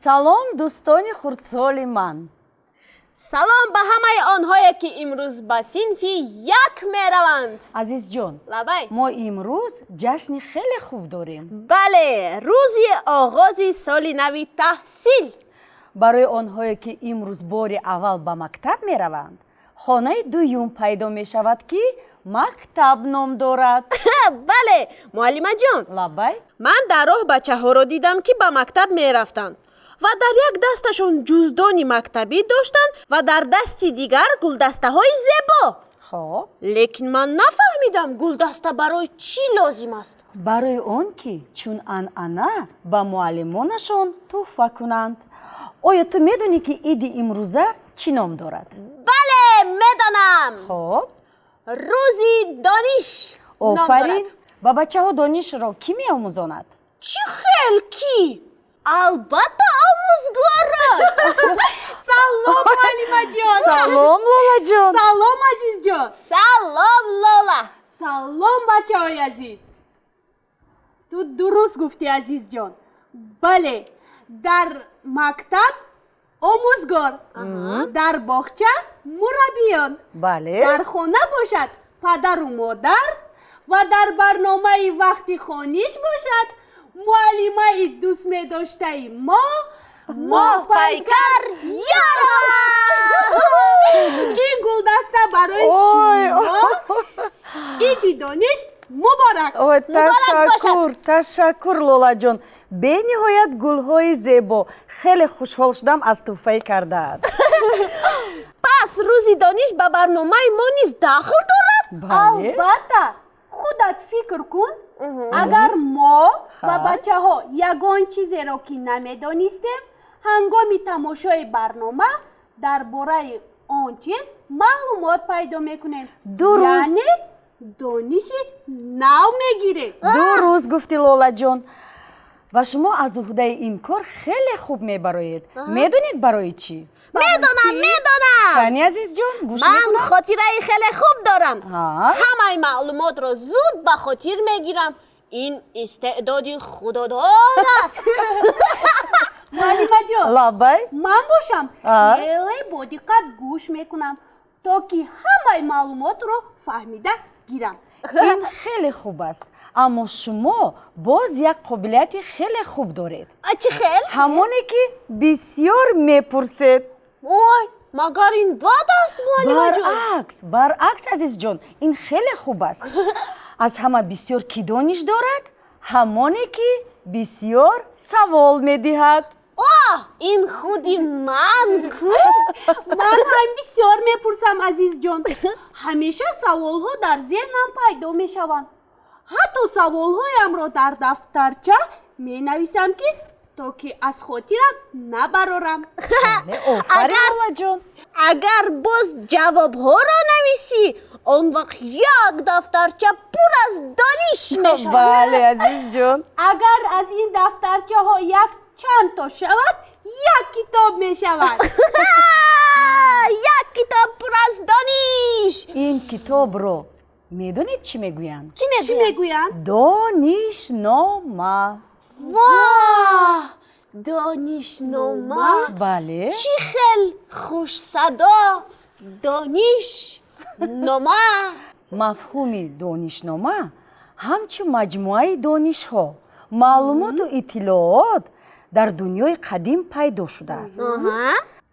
Салом, дӯстони хурдсоли ман. Салом ба ҳамаи онҳое, ки имрӯз ба синфи як мераванд. Азизҷон. Лабай. Мо имрӯз ҷашни хеле хуб дорем. Бале, рӯзи оғози соли нави таҳсил. Барои онҳое, ки имрӯз бори аввал ба мактаб мераванд, хонаи дуюм пайдо мешавад, ки мактаб ном дорад. Бале, муаллимаҷон. Лабай. Ман дар роҳ бачаҳоро дидам, ки ба мактаб мерафтанд ва дар як дасташон ҷуздони мактабӣ доштанд ва дар дасти дигар гулдастаҳои зебо. Хоб. Лекин ман нафаҳмидам, гулдаста барои чӣ лозим аст. Барои он ки чун анъана ба муаллимонашон тӯҳфа кунанд. Оё ту медонӣ, ки иди имрӯза чӣ ном дорад? Бале, медонам. Хоб. Рӯзи дониш ном Офарин. дорад. Ба бачаҳо донишро кӣ меомӯзонад? Чӣ хел кӣ? Албатта, омӯзгорон. Салом, муаллимаҷон. Салом, Лолаҷон. Салом, Азизҷон. Салом, Лола. Салом, бачаҳои азиз. Ту дуруст гуфтӣ, Азизҷон. Бале, дар мактаб омӯзгор, дар боғча мураббиён, дар хона бошад падару модар ва дар барномаи вақти хониш бошад муаллимаи дӯстмедоштаи мо, Моҳпайкар Ёрова. Ин гулдаста барои Ой. шумо. Иди дониш муборак! Ой, Муборак. ташаккур, ташаккур, Лолаҷон. Бениҳоят гулҳои зебо. Хеле хушҳол шудам аз тӯҳфаи кардаат. Пас рӯзи дониш ба барномаи мо низ дахл дорад. Бале. Албатта, худат фикр кун, агар мо ва бачаҳо ягон чизеро, ки намедонистем, ҳангоми тамошои барнома дар бораи он чиз маълумот пайдо мекунем. Дуруст. Яъне дониши нав мегирем. Дуруст гуфтӣ, Лолаҷон, ва шумо аз уҳдаи ин кор хеле хуб мебароед. Медонед, барои чӣ? Медонам, медонам. Кани, Азизҷон, гӯш Ман мекунам. хотираи хеле хуб дорам. Ҳамаи маълумотро зуд ба хотир мегирам. Ин истеъдоди худодод аст. Муаллимаҷон. Лаббай. Ман бошам хеле бодиққат гӯш мекунам, то ки ҳамаи маълумотро фаҳмида гирам. Ин хеле хуб аст, аммо шумо боз як қобилияти хеле хуб доред. Чӣ хел? Ҳамоне ки бисёр мепурсед. Ой, магар ин бад аст, муаллимаҷон? Баръакс, баръакс, Азизҷон, ин хеле хуб аст. Аз ҳама бисёр кӣ дониш дорад? Ҳамоне ки бисёр савол медиҳад. О, ин худи ман ку! Ман ҳам бисёр мепурсам, Азизҷон. Ҳамеша саволҳо дар зеҳнам пайдо мешаванд. Ҳатто саволҳоямро дар дафтарча менависам, ки то ки аз хотирам набарорам. Бале, офарин, Лолаҷон. Агар боз ҷавобҳоро нависӣ, он вақт як дафтарча пур аз дониш мешавад. Бале, Азизҷон. Агар аз ин дафтарчаҳо як чанд то шавад, як китоб мешавад. Як китоб пур аз дониш. Ин китобро медонед, чӣ мегӯянд? Чӣ Чӣ мегӯянд? мегӯянд? Донишнома. Ва, донишнома! Бале. Чӣ хел хушсадо: донишнома. Мафҳуми донишнома ҳамчун маҷмӯаи донишҳо, маълумоту иттилоот дар дунёи қадим пайдо шудааст.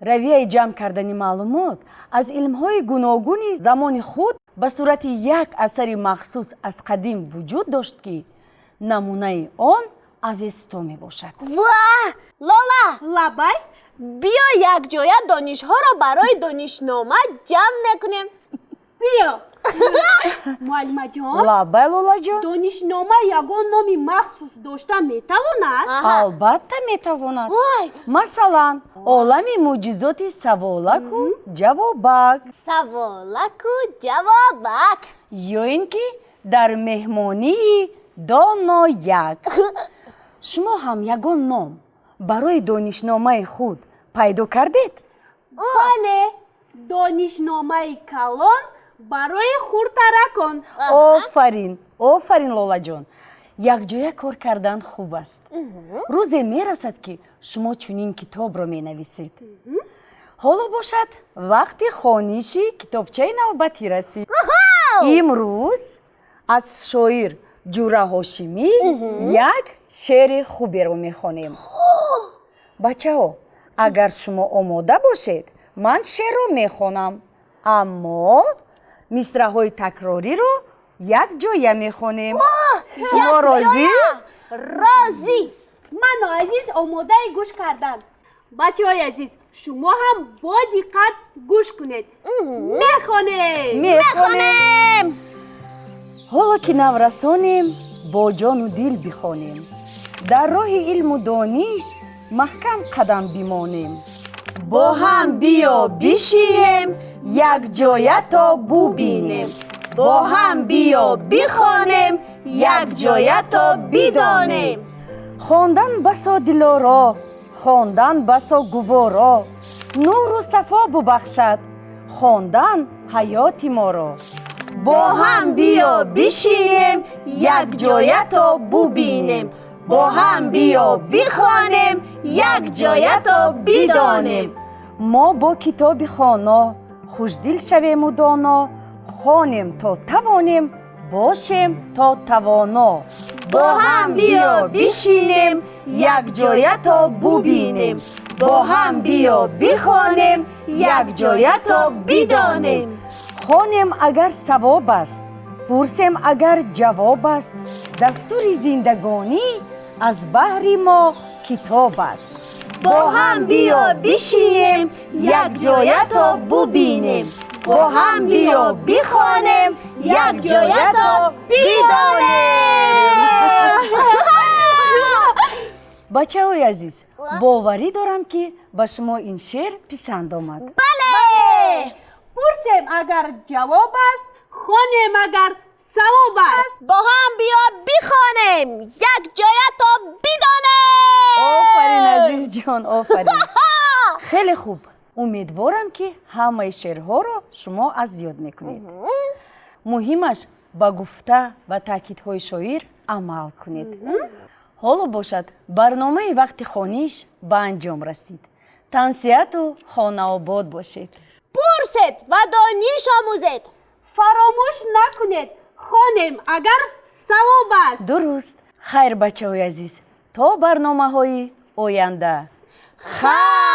Равияи ҷамъ кардани маълумот аз илмҳои гуногуни замони худ ба сурати як асари махсус аз қадим вуҷуд дошт, ки намунаи он Авесто мебошад. Ва, Лола! Лабай. Биё, якҷоя донишҳоро барои донишнома ҷамъ мекунем. Биё, муаллимаҷон. Лаббай, Лолаҷон. Донишнома ягон номи махсус дошта метавонад? Албатта, метавонад. Ой. Масалан, олами мӯъҷизоти саволаку ҷавобак. Саволаку ҷавобак. Ё ин ки дар меҳмонии донояк. Шумо ҳам ягон ном барои донишномаи худ пайдо кардед? Бале, донишномаи калон барои хурдтаракон. Офарин, офарин, Лолаҷон. Якҷоя кор кардан хуб аст. Рӯзе мерасад, ки шумо чунин китобро менависед. Ҳоло бошад, вақти хониши китобчаи навбатӣ расид. Имрӯз аз шоир Ҷура Ҳошимӣ як шеъри хуберо мехонем. Бачаҳо, агар шумо омода бошед, ман шеърро мехонам, аммо мисраҳои такрориро якҷоя мехонем. Шумо розӣ? Розӣ. Ману Азиз омодаи гӯш кардан. Бачаҳои азиз, шумо ҳам бо диққат гӯш кунед. Мехонем. Мехонем. Ҳоло ки наврасонем, бо ҷону дил бихонем, дар роҳи илму дониш маҳкам қадам бимонем. Бо ҳам биё бишинем, якҷоя то бубинем, бо ҳам биё бихонем, якҷоя то бидонем. Хондан басо дилоро, хондан басо гуворо, нуру сафо бубахшад хондан ҳаёти моро. Бо ҳам биё бишинем, якҷоя то бубинем, бо ҳам биё бихонем, якҷоя то бидонем. Мо бо китоби хоно хушдил шавему доно, хонем то тавонем, бошем то тавоно. Бо ҳам биё бишинем, якҷоя то бубинем, бо ҳам биё бихонем, якҷоя то бидонем. Хонем агар савоб аст, пурсем агар ҷавоб аст, дастури зиндагонӣ аз баҳри мо китоб аст. Бо ҳам биё бишинем, якҷоя то бубинем, бо ҳам биё бихонем, якҷоя то бидонем. Бачаҳои азиз, боварӣ дорам, ки ба шумо ин шеър писанд омад. Бале. Пурсем агар ҷавоб аст, хонем агар савоб аст. Бо ҳам биё бихонем, якҷоя то бидонем. Офарин, Азизҷон, офарин, хеле хуб. Умедворам, ки ҳамаи шеърҳоро шумо аз ёд мекунед. Муҳимаш, ба гуфта ва таъкидҳои шоир амал кунед. Ҳоло бошад, барномаи вақти хониш ба анҷом расид. Тансиҳату хонаобод бошед. Пурсед ва дониш омӯзед. Фаромӯш накунед, хонем агар савоб аст. Дуруст. Хайр, бачаҳои азиз, то барномаҳои оянда. Хайр.